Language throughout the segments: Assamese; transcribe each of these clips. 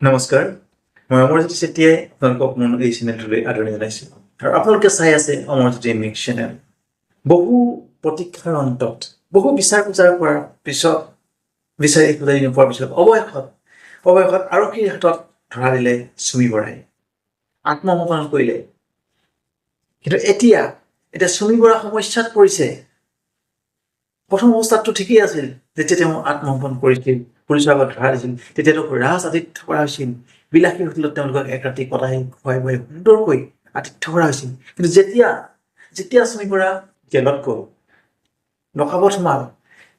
নমস্কাৰ, মই অমৰজ্যোতি চেতিয়াই আপোনালোকক মোৰ এই চেনেলটোলৈ আদৰণি জনাইছোঁ আৰু আপোনালোকে চাই আছে অমৰজ্যোতি মিক্স চেনেল। বহু প্ৰতীক্ষাৰ অন্তত, বহু বিচাৰ খোচাৰ কৰাৰ পিছত, বিচাৰি খুচাৰি নোপোৱাৰ পিছত অৱশেষত আৰক্ষীৰ হাতত ধৰা দিলে চুমি বৰাই, আত্মসমৰ্পণ কৰিলে। কিন্তু এতিয়া এতিয়া চুমি বৰা সমস্যাত পৰিছে। প্ৰথম অৱস্থাততো ঠিকেই আছিল। যেতিয়া তেওঁ আত্মসমৰ্পণ কৰিছিল, পুলিচৰ আগত ধৰা দিছিল, তেতিয়া তেওঁক ৰাজ আতিথ্য কৰা হৈছিল। বিলাসী হোটেলত তেওঁলোকক এক ৰাতি কটাই খুৱাই বুৱাই সুন্দৰকৈ আতিথ্য কৰা হৈছিল। কিন্তু যেতিয়া যেতিয়া চুমি বৰা জেলত গ'ল, লকাপত সোমাল,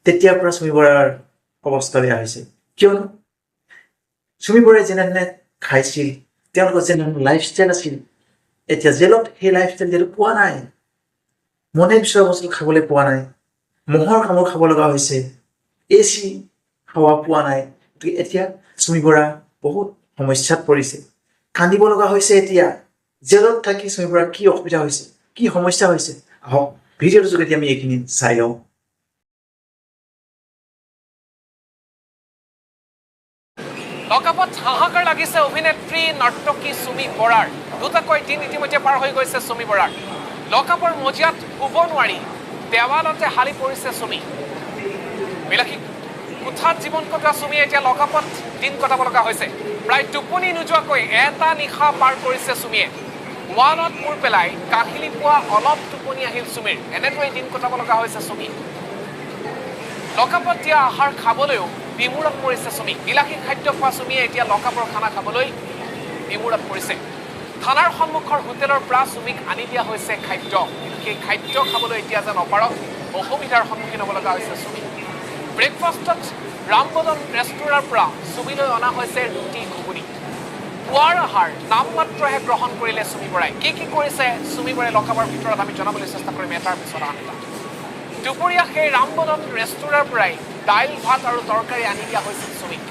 তেতিয়াৰ পৰা চুমি বৰাৰ অৱস্থা বেয়া হৈছে। কিয়নো চুমি বৰাই যেনেধৰণে খাইছিল, তেওঁলোকৰ যেনেধৰণৰ লাইফষ্টাইল আছিল, এতিয়া জেলত সেই লাইফষ্টাইল যিহেতু পোৱা নাই, মনে বিচৰা বস্তু খাবলৈ পোৱা নাই, মহৰ কামোৰ খাব লগা হৈছে, এ চি হাৱা পোৱা নাই। গতিকে এতিয়া চুমি বৰা বহুত সমস্যাত পৰিছে, কান্দিব লগা হৈছে। এতিয়া জেলত থাকি চুমি বৰাৰ কি অসুবিধা হৈছে, কি সমস্যা হৈছে, আহক ভিডিঅ'টোৰ যোগেদি আমি এইখিনি চাই লওঁ। লকআপত হাহাকাৰ লাগিছে অভিনেত্ৰী নৰ্তকী চুমি বৰাৰ। দুটাকৈ দিন ইতিমধ্যে পাৰ হৈ গৈছে চুমি বৰাৰ। লকআপৰ মজিয়াত শুব নোৱাৰি দেৱালতে হালি পৰিছে চুমি। বিলাসী কোঠাত জীৱন কটোৱা চুমিয়ে এতিয়া লকআপত দিন কটাব লগা হৈছে। প্ৰায় টোপনি নোযোৱাকৈ এটা নিশা পাৰ কৰিছে চুমিয়ে। ৱালত মূৰ পেলাই কাহিলি পোৱা অলপ টোপনি আহিল চুমিৰ। এনেদৰেই দিন কটাব লগা হৈছে চুমি। লকআপত দিয়া আহাৰ খাবলৈও বিমূৰত পৰিছে চুমি। বিলাসী খাদ্য খোৱা চুমিয়ে এতিয়া লকআপৰ খানা খাবলৈ বিমূৰত পৰিছে। থানাৰ সন্মুখৰ হোটেলৰ পৰা চুমিক আনি দিয়া হৈছে খাদ্য, কিন্তু সেই খাদ্য খাবলৈ এতিয়া যেন অপাৰক অসুবিধাৰ সন্মুখীন হ'ব লগা হৈছে চুমি। ব্ৰেকফাষ্টত ৰামবদন ৰেস্তোৰাঁৰ পৰা চুমিলৈ অনা হৈছে ৰুটি ঘুগুনি। পুৱাৰ আহাৰ নামমাত্ৰহে গ্ৰহণ কৰিলে চুমি বৰাই। কি কি কৰিছে চুমি বৰাই লকআপৰ ভিতৰত আমি জনাবলৈ চেষ্টা কৰিম এটাৰ পিছত আন এটা। দুপৰীয়া সেই ৰামবদন ৰেস্তোৰাঁৰ পৰাই দাইল ভাত আৰু তৰকাৰী আনি দিয়া হৈছিল চুমিক,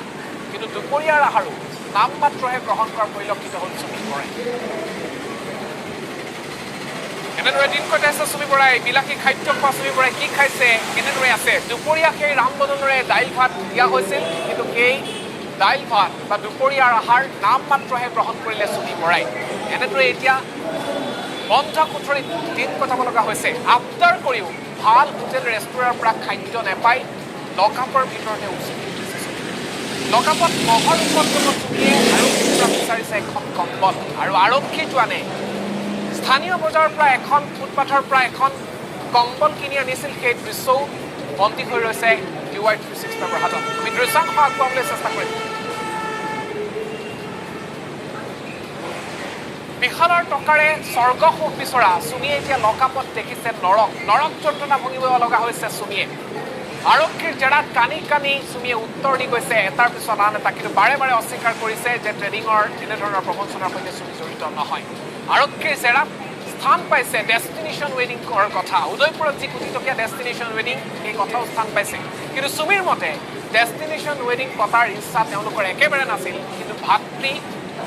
কিন্তু দুপৰীয়াৰ আহাৰো নামমাত্ৰহে গ্ৰহণ কৰা পৰিলক্ষিত হ'ল চুমি বৰাই। এনেদৰে দিন কটাইছে চুমি বৰাই। বিলাসী খাদ্য খোৱা চুমি বৰাই কি খাইছে, কেনেদৰে আছে? দুপৰীয়া সেই ৰামবদনৰে দাইল ভাত দিয়া হৈছিল, কিন্তু সেই দাইল ভাত বা দুপৰীয়াৰ আহাৰ নামমাত্ৰহে গ্ৰহণ কৰিলে চুমি বৰাই। এনেদৰে এতিয়া বন্ধ কোঠৰীত দিন কটাব লগা হৈছে। আবদাৰ কৰিও ভাল হোটেল ৰেস্তোৰাঁৰ পৰা খাদ্য নাপাই লকআপৰ ভিতৰতে উচুপি উঠিছে চুমি। লকআপত মহৰ উপদ্ৰৱত চুমিয়ে আৰক্ষীৰ পৰা বিচাৰিছে এখন কম্বল, আৰু আৰক্ষী জোৱানে স্থানীয় বজাৰৰ পৰা এখন ফুটপাথৰ পৰা এখন কম্বল কিনি আনিছিল। সেই দৃশ্যও বন্দী হৈ ৰৈছে DY 365ৰ হাতত। আমি দৃশ্যাংশ আগবঢ়াবলৈ চেষ্টা কৰিম। বিশালৰ টকাৰে স্বৰ্গ সুখ বিচৰা চুমিয়ে এতিয়া লকআপত দেখিছে নৰক। নৰক যন্ত্ৰণা ভুগিব লগা হৈছে চুমিয়ে। আৰক্ষীৰ জেৰাত কানি কানি চুমিয়ে উত্তৰ দি গৈছে এটাৰ পিছত আন এটা, কিন্তু বাৰে বাৰে অস্বীকাৰ কৰিছে যে ট্ৰেডিঙৰ এনেধৰণৰ প্ৰবঞ্চনাৰ সৈতে চুমি জড়িত নহয়। আৰক্ষীৰ জেৰাত স্থান পাইছে ডেষ্টিনেশ্যন ৱেডিঙৰ কথা। উদয়পুৰত যি কোটি টকীয়া ডেষ্টিনেশ্যন ৱেডিং, সেই কথাও স্থান পাইছে। কিন্তু চুমিৰ মতে ডেষ্টিনেশ্যন ৱেডিং পতাৰ ইচ্ছা তেওঁলোকৰ একেবাৰে নাছিল, কিন্তু ভাতৃ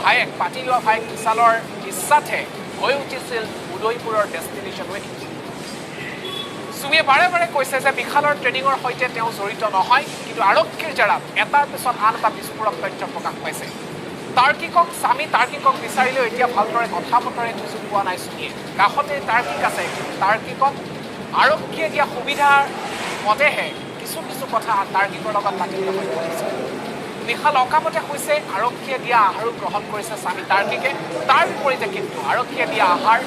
ভায়েক পাতি লোৱা ভায়েক বিশালৰ ইচ্ছাতহে হৈ উঠিছিল উদয়পুৰৰ ডেষ্টিনেশ্যন ৱেডিং। চুমিয়ে বাৰে বাৰে কৈছে যে বিশালৰ ট্ৰেডিঙৰ সৈতে তেওঁ জড়িত নহয়, কিন্তু আৰক্ষীৰ জেৰাত এটাৰ পিছত আন এটা বিস্ফোৰক তথ্য প্ৰকাশ পাইছে। তাৰ্কিকক স্বামী তাৰ্কিকক বিচাৰিলেও এতিয়া ভালদৰে কথা বতৰাই সুযোগ পোৱা নাই চুমিয়ে। কাষতে তাৰ্কিক আছে, কিন্তু তাৰ্কিকক আৰক্ষীয়ে দিয়া সুবিধাৰ মতেহে কিছু কিছু কথা তাৰ্কিকৰ লগত পাতিবলৈ সক্ষম হৈছে। নিশা লকআপতে শুইছে, আৰক্ষীয়ে দিয়া আহাৰো গ্ৰহণ কৰিছে স্বামী তাৰ্কিকে। তাৰ বিপৰীতে কিন্তু আৰক্ষীয়ে দিয়া আহাৰ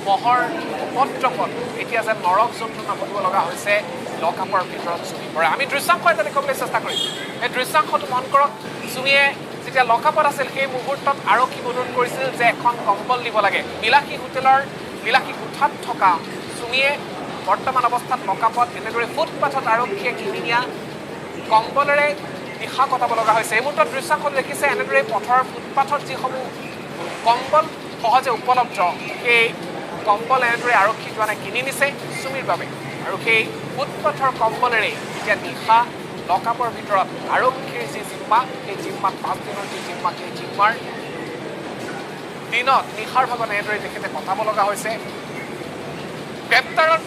মহৰ উপদ্ৰৱত এতিয়া যেন নৰক যন্ত্ৰণা ভুগিব লগা হৈছে লকআপৰ ভিতৰত চুমি বৰাই। আমি দৃশ্যাংশ এটা দেখুৱাবলৈ চেষ্টা কৰিম। এই দৃশ্যাংশটো মন কৰক। চুমিয়ে যেতিয়া লকআপত আছিল সেই মুহূৰ্তত আৰক্ষীক অনুৰোধ কৰিছিল যে এখন কম্বল দিব লাগে। বিলাসী হোটেলৰ বিলাসী কোঠাত থকা চুমিয়ে বৰ্তমান অৱস্থাত লকআপত এনেদৰে ফুটপাথত আৰক্ষীয়ে কিনি নিয়া কম্বলেৰে নিশা কটাব লগা হৈছে। এই মুহূৰ্তত দৃশ্যাংশটো দেখিছে, এনেদৰে পথৰ ফুটপাথত যিসমূহ কম্বল সহজে উপলব্ধ সেই কম্বল এনেদৰে আৰক্ষী জোৱানে কিনি নিছে চুমিৰ বাবে, আৰু সেই ফুটপাথৰ কম্বলেৰে এতিয়া নিশা লকআপৰ ভিতৰত আৰক্ষীৰ যি জিম্মা, সেই জিম্মাত 5 দিনৰ যি জিম্মা, সেই জিম্মাৰ দিনত নিশাৰ ভাগত এনেদৰে তেখেতে কটাব লগা হৈছে। গ্ৰেপ্তাৰৰ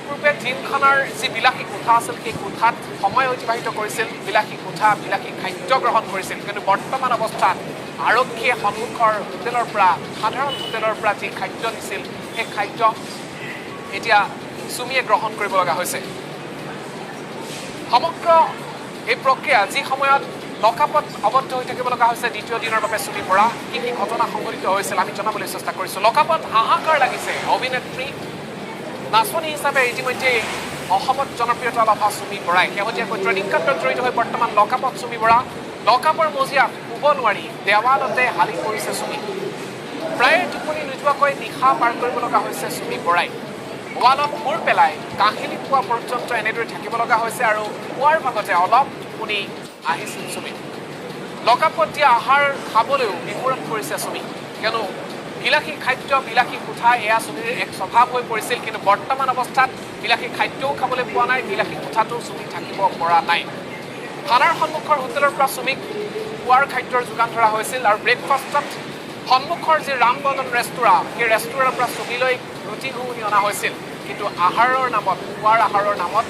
পূৰ্বে জিমখানাৰ যি বিলাসী কোঠা আছিল সেই কোঠাত সময় অতিবাহিত কৰিছিল, বিলাসী কোঠা, বিলাসী খাদ্য গ্ৰহণ কৰিছিল। কিন্তু বৰ্তমান অৱস্থাত আৰক্ষীয়ে সন্মুখৰ হোটেলৰ পৰা, সাধাৰণ হোটেলৰ পৰা যি খাদ্য দিছিল সেই খাদ্য এতিয়া চুমিয়ে গ্ৰহণ কৰিব লগা হৈছে। সমগ্ৰ এই প্ৰক্ৰিয়া যি সময়ত লকআপত আবদ্ধ হৈ থাকিব লগা হৈছে দ্বিতীয় দিনৰ বাবে চুমি বৰা, কি কি ঘটনা সংঘটিত হৈছিল আমি জনাবলৈ চেষ্টা কৰিছোঁ। লকআপত হাহাকাৰ লাগিছে অভিনেত্ৰী নাচনী হিচাপে ইতিমধ্যে অসমত জনপ্ৰিয়তা লভা চুমি বৰাই শেহতীয়াকৈ ট্ৰেডিং কাণ্ডত জড়িত হৈ বৰ্তমান লকআপত চুমি বৰা। লকআপৰ মজিয়াত শুব নোৱাৰি দেৱালতে হালি পৰিছে চুমি। প্ৰায়ে টোপনি নোযোৱাকৈ নিশা পাৰ কৰিব লগা হৈছে চুমি বৰাই। ৱালত মূৰ পেলাই কাহিলী পোৱা পৰ্যন্ত এনেদৰে থাকিব লগা হৈছে আৰু পুৱাৰ ভাগতে অলপ টোপনি আহিছিল চুমি। লকআপত দিয়া আহাৰ খাবলৈও বিপদত পৰিছে চুমি। কিয়নো বিলাসী খাদ্য, বিলাসী কোঠা এয়া চুমিৰ এক স্বভাৱ হৈ পৰিছিল। কিন্তু বৰ্তমান অৱস্থাত বিলাসী খাদ্যও খাবলৈ পোৱা নাই, বিলাসী কোঠাটো চুমি থাকিব পৰা নাই। থানাৰ সন্মুখৰ হোটেলৰ পৰা চুমিক পুৱাৰ খাদ্যৰ যোগান ধৰা হৈছিল আৰু ব্ৰেকফাষ্টত সন্মুখৰ যি ৰামবদন ৰেস্তোৰাঁ, সেই ৰেস্তোৰাঁৰ পৰা চুমিলৈ ৰুটি ঘুগুনি অনা হৈছিল। কিন্তু আহাৰৰ নামত, পুৱাৰ আহাৰৰ নামত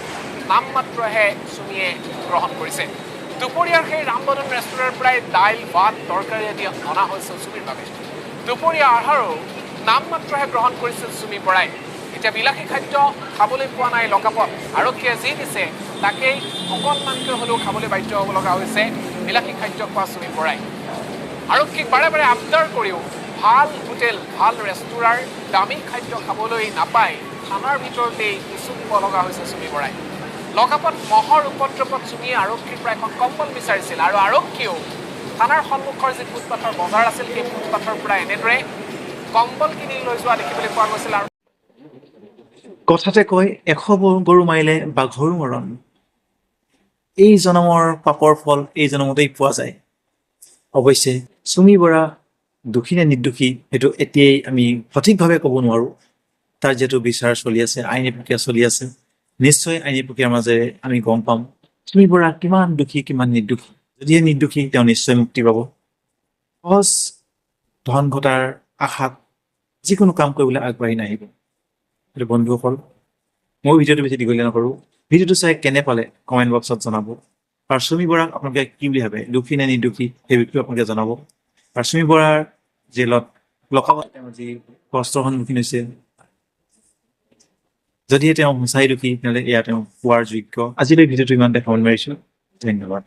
নামমাত্ৰহে চুমিয়ে গ্ৰহণ কৰিছে। দুপৰীয়াৰ সেই ৰামবদন ৰেস্তোৰাঁৰ পৰাই দাইল, ভাত, তৰকাৰী আদি অনা হৈছিল চুমিৰ বাবে। দুপৰীয়া আহাৰো নামমাত্ৰহে গ্ৰহণ কৰিছিল চুমি বৰাই। এতিয়া বিলাসী খাদ্য খাবলৈ পোৱা নাই লকআপত। আৰক্ষীয়ে যি দিছে তাকেই অকণমানকৈ হ'লেও খাবলৈ বাধ্য হ'ব লগা হৈছে বিলাসী খাদ্য খোৱা চুমি বৰাই। আৰক্ষীক বাৰে বাৰে আবদাৰ কৰিও ভাল হোটেল, ভাল ৰেস্তোৰাঁৰ দামী খাদ্য খাবলৈ নাপাই থানাৰ ভিতৰতেই উচুপিব লগা হৈছে চুমি বৰাই। লকআপত মহৰ উপদ্ৰৱত চুমিয়ে আৰক্ষীৰ পৰা এখন কম্বল বিচাৰিছিল আৰু আৰক্ষীয়েও থানাৰ সন্মুখৰ যি ফুটপাথৰ বজাৰ আছিল সেই ফুটপাথৰ পৰা এনেদৰে কম্বল কিনি লৈ যোৱা দেখিবলৈ পোৱা গৈছিল। আৰু কথাতে কয়, 100 গৰু মাৰিলে বাঘৰো মৰণ। এই জনমৰ পাপৰ ফল এই জনমতেই পোৱা যায়। অৱশ্যে চুমি বৰা দোষী নে নিৰ্দোষী সেইটো এতিয়াই আমি সঠিকভাৱে ক'ব নোৱাৰোঁ। তাৰ যিহেতু বিচাৰ চলি আছে, আইনী প্ৰক্ৰিয়া চলি আছে, নিশ্চয় আইনী প্ৰক্ৰিয়াৰ মাজেৰে আমি গম পাম চুমি বৰা কিমান দোষী, কিমান নিৰ্দোষী। যদিহে নিৰ্দোষী, তেওঁ নিশ্চয় মুক্তি পাব। সহজ ধন ঘটাৰ আশাত যিকোনো কাম কৰিবলৈ আগবাঢ়ি নাহিব। গতিকে বন্ধুসকল, মই ভিডিঅ'টো বেছি দীঘলীয়া নকৰোঁ। ভিডিঅ'টো চাই কেনে পালে কমেণ্ট বক্সত জনাব আৰু চুমি বৰাক আপোনালোকে কি বুলি ভাবে, দোষী নে নিৰ্দোষী, সেই বিষয়ে আপোনালোকে জনাব। আৰু চুমি বৰাৰ জেলত লকআপত তেওঁ যি কষ্টৰ সন্মুখীন হৈছে, যদিহে তেওঁ সঁচাই দোষী, তেনেহ'লে এয়া তেওঁ পোৱাৰ যোগ্য। আজিলৈ ভিডিঅ'টো ইমানতে সামৰণি মাৰিছোঁ। ধন্যবাদ।